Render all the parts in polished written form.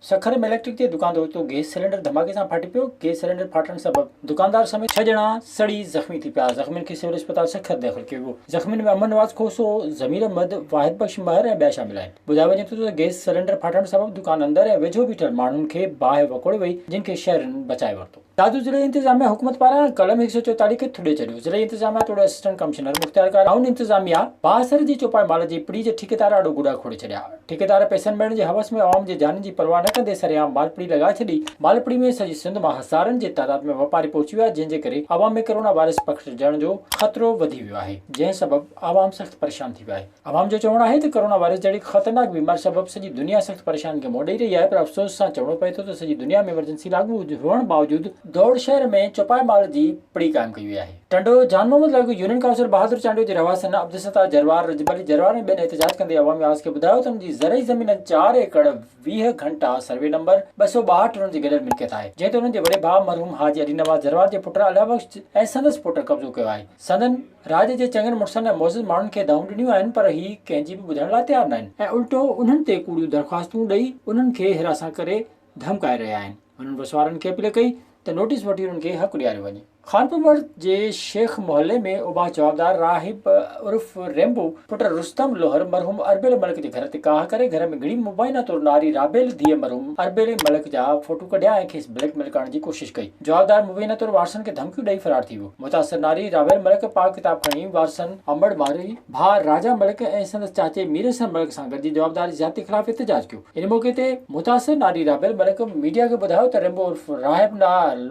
Sukkur ۾ electric جي دڪان تي اوچتو گيس سلينڊر ڌماڪي سان ڦاٽي پيو، گيس سلينڊر ڦاٽڻ سبب دڪاندار سميت ڇهه ڄڻا سڙي زخمي ٿي پيا، زخمين کي سول اسپتال سکر داخل ڪيو ويو، زخمين ۾ امن نواز کوسو، ضمير احمد، واحد بخش مهر ۽ ٻيا شامل آهن. ٻڌايو وڃي ٿو ته گيس سلينڊر ڦاٽڻ سبب دڪان اندر ۽ ويجهو بيٺل ماڻهن کي باهه وڪوڙي وئي، جن کي شهرين بچائي ورتو. دادو ضلعي انتظاميا حڪومت پاران قلم 144 کي ٿڏي ڇڏيو، ضلعي انتظاميا توڙي اسسٽنٽ ڪمشنر، مختيارڪار ٽائون انتظاميا بااثر جي چوپائي مال جي پڙي جي ٺيڪيدار آڏو گوڏا کوڙي ڇڏيا، ٺيڪيدار پئسن ميڙڻ جي حوس ۾ عوام جي جانين جي پرواهه نه ڪندي سرعام مال پڙي لڳائي ڇڏي، مال پڙي ۾ سڄي سنڌ مان هزارن جي تعداد ۾ واپاري پهچي ويا، جنهن جي ڪري عوام ۾ ڪرونا وائرس پکڙجڻ جو خطرو وڌي ويو آهي، جنهن سبب عوام سخت پريشان ٿي ويو آهي. عوام جو چوڻ آهي ته ڪرونا وائرس جهڙي خطرناڪ بيماري سبب سڄي دنيا سخت پريشانين کي منهن ڏئي رهي آهي پر افسوس سان چوڻو پئي ٿو ته سڄي دنيا ۾ ايمرجنسي لاڳو هئڻ باوجود دوڙ شهر ۾ چوپائي مال جي پڙي قائم ڪئي وئي آهي. ٽنڊو جان محمد لاڳو يونين ڪائونسل بهادر چانڊيو جي رهواسين عبدالستار جروار، رجب علي جروار ۽ ٻين احتجاج ڪندي عوامي آواز کي ٻڌايو ته انهن جي زرعي زمينن چار ايڪڙ 20 گهنٽا سروي نمبر 262 انهن جي گڏيل ملڪيت آهي جنهن تي انهن جي وڏي ڀاء مرحوم حاجي علي نواز جروار جي پٽ الله بخش ۽ سندس پٽ قبضو ڪيو آهي سندن راڄ جي چڱن مڙسن ۽ معزز ماڻهن کي دانهون ڏنيون آهن پر هي ڪنهن جي به ٻڌڻ لاء تيار ناهن ۽ الٽو انهن تي ڪوڙيون درخواستون ڏئي انهن کي هراسان ڪري ڌمڪائي رهيا آهن. هنن وسوارن کي اپيل ڪئي ته نوٽيس وٺي انهن کي حق ڏياريو وڃي. خانپور مڙھ جي شيخ محلي ۾ اوباش جوابدار راهب عرف ريمبو پٽ رستم لوهر مرحوم اربيل ملڪ جي گهر تي ڪاهه ڪري گهر ۾ گهڙي مبينا طور ناري رابيل ڌيء مرحوم اربيل ملڪ جا فوٽو ڪڍيا ۽ کيس بليڪ ميل ڪرڻ جي ڪوشش ڪئي. جوابدار مبينا طور وارثن کي ڌمڪيون ڏئي فرار ٿي ويو. متاثر ناري راويل ملڪ پاڪ ڪتاب کڻي وارثن امڙ مارئي، ڀاء راجا ملڪ ۽ سندس چاچي ميرحسن ملڪ سان گڏجي جوابدار جي زيادتي خلاف احتجاج ڪيو. ان موقعي تي متاثر ناري رابيل ملڪ ميڊيا کي ٻڌايو ته ريمبو عرف راهب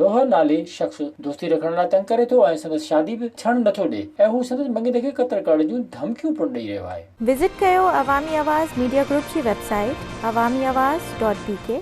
لوهه نالي شخص دوستي رکڻ لاء تنگ ڪري ٿو ۽ سندس شادي به ٿيڻ نٿو ڏئي ۽ هو سندس مڱيندي کي قتل ڪرڻ جون ڌمڪيون پڻ ڏئي رهيو آهي. وزٽ ڪيو عوامي آواز ميڊيا گروپ جي website Awami Awaz dot B K.